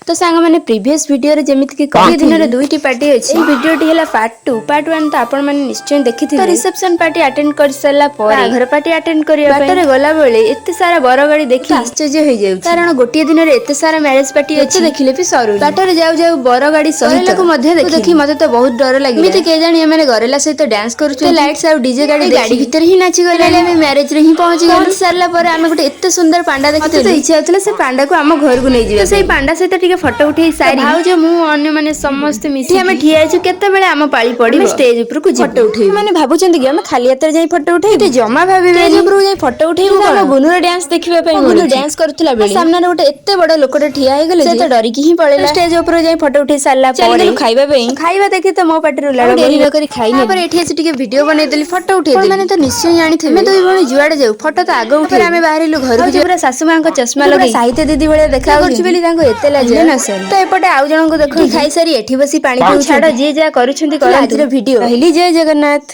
ତ ସାଙ୍ଗମାନେ, ପ୍ରିଭିୟସ୍ ଭିଡ଼ିଓରେ ଯେମିତିକି କହିଥିଲି, ଦିନରେ ଦୁଇଟି ପାର୍ଟି ଅଛି। ଏଇ ଭିଡ଼ିଓଟି ହେଲା ପାର୍ଟ 2। ପାର୍ଟ 1 ତ ଆପଣମାନେ ନିଶ୍ଚୟ ଦେଖିଥିବେ। ତ ରିସେପସନ ପାର୍ଟି ଆଟେଣ୍ଡ କରିସାରିଲା ପରେ ବାହାଘର ପାର୍ଟି ଆଟେଣ୍ଡ କରିବା ପାଇଁ ବାଟରେ ଗଲାବେଳେ ଏତେ ସାରା ବର ଗାଡ଼ି ଦେଖି ଆଶ୍ଚର୍ଯ୍ୟ ହେଇଯାଉଛି, କାରଣ ଗୋଟିଏ ଦିନରେ ଏତେ ସାରା ମ୍ୟାରେଜ ପାର୍ଟି ଅଛି, ଦେଖିଲେ ବି ସରୁ। ବାଟରେ ଯାଉ ଯାଉ ବର ଗାଡ଼ି ସହିତ ମଧ୍ୟ ଦେଖି ମତେ ତ ବହୁତ ଡର ଲାଗିଲା। ଏମିତି କେଜାଣି ଏମାନେ ଗରେଲା ସହିତ ଡ୍ୟାନ୍ସ କରୁଛନ୍ତି। ଲାଇଟ୍ସ ଆଉ ଡିଜେ ଗାଡ଼ି ଗାଡ଼ି ଭିତରେ ହିଁ ନାଚି ଗଲେ। ଆମେ ମ୍ୟାରେଜ ରେ ହିଁ ପହଞ୍ଚି ଗଲୁ। ପହଞ୍ଚି ସାରିଲା ପରେ ଆମେ ଗୋଟେ ଏତେ ସୁନ୍ଦର ପାଣ୍ଡା ଦେଖିଥିଲୁ, ତ ଇଚ୍ଛା ହଉଥିଲା ସେ ପାଣ୍ଡାକୁ ଆମ ଘରକୁ ନେଇଯିବା। ସେଇ ପାଣ୍ଡା ସହିତ ଟିକେ ଫଟୋ ଉଠେଇ ସାରି ଭାଉଜ, ମୁଁ, ଅନ୍ୟମାନେ ସମସ୍ତେ ମିଶି ଆମେ ଠିଆ ହେଇଛୁ, କେତେବେଳେ ଆମ ପାଳି ପଡିବ, ଷ୍ଟେଜ ଉପରକୁ ଫଟୋ ଉଠେଇବୁ। ମାନେ ଭାବୁଛନ୍ତି କି ଆମେ ଖାଲି ହାତରେ ଯାଇ ଫଟୋ ଉଠେଇବୁ? ଜମା ଭାବିବେ, ଷ୍ଟେଜ ଉପରକୁ ଯାଇ ଫଟୋ ଉଠେଇବୁ। ଆମ ଗୁନୁର ଡ୍ୟାନ୍ସ ଦେଖିବା ପାଇଁ ଗୁନୁ ଡ୍ୟାନ୍ସ କରୁଥିଲା ବେଳେ ସାମ୍ନାରେ ଗୋଟେ ଏତେ ବଡ ଲୋକଟେ ଠିଆ ହେଇଗଲେ, ସେ ତ ଡରିକି ହିଁ ପଳେଇଲା। ଷ୍ଟେଜ ଉପରକୁ ଯାଇ ଫଟୋ ଉଠେଇ ସାରିଲା ପରେ ଚାଲିଗଲୁ ଖାଇବା ପାଇଁ। ଖାଇବା ଦେଖି ତ ମୋ ପାଟିରୁ ଲାଳ, ଡେରି ନ କରି ଖାଇ। ତାପରେ ଏଠି ଆସି ଟିକେ ଭିଡିଓ ବନେଇଦେଲି, ଫଟୋ ଉଠେଇଦେଲି। ମାନେ ତ ନିଶ୍ଚୟ ଜାଣିଥିବେ, ଆମେ ଦୁଇ ଭଉଣୀ ଯୁଆଡେ ଯାଉ ଫଟୋ ତ ଆଗ ଉଠେଇ। ଆମେ ବାହାରିଲୁ ଘରକୁ। ପୁରା ଶାଶୁ ମାଙ୍କ ଚଷମା ଲଗେଇ ସାହିତ୍ୟ ଦିଦି ଭଳିଆ ଦେଖା କରୁଛି ବୋଲି ତାଙ୍କୁ ଏତେ ଲାଜ ନ ସରି। ତ ଏପଟେ ଆଉ ଜଣଙ୍କୁ ଦେଖ, ଖାଇସାରି ଏଠି ବସି ପାଣି ପିଉ। ଛାଡ, ଯିଏ ଯାହା କରୁଛନ୍ତି କରନ୍ତୁ। ଆଜିର ଭିଡିଓ ରହିଲି। ଜୟ ଜଗନ୍ନାଥ।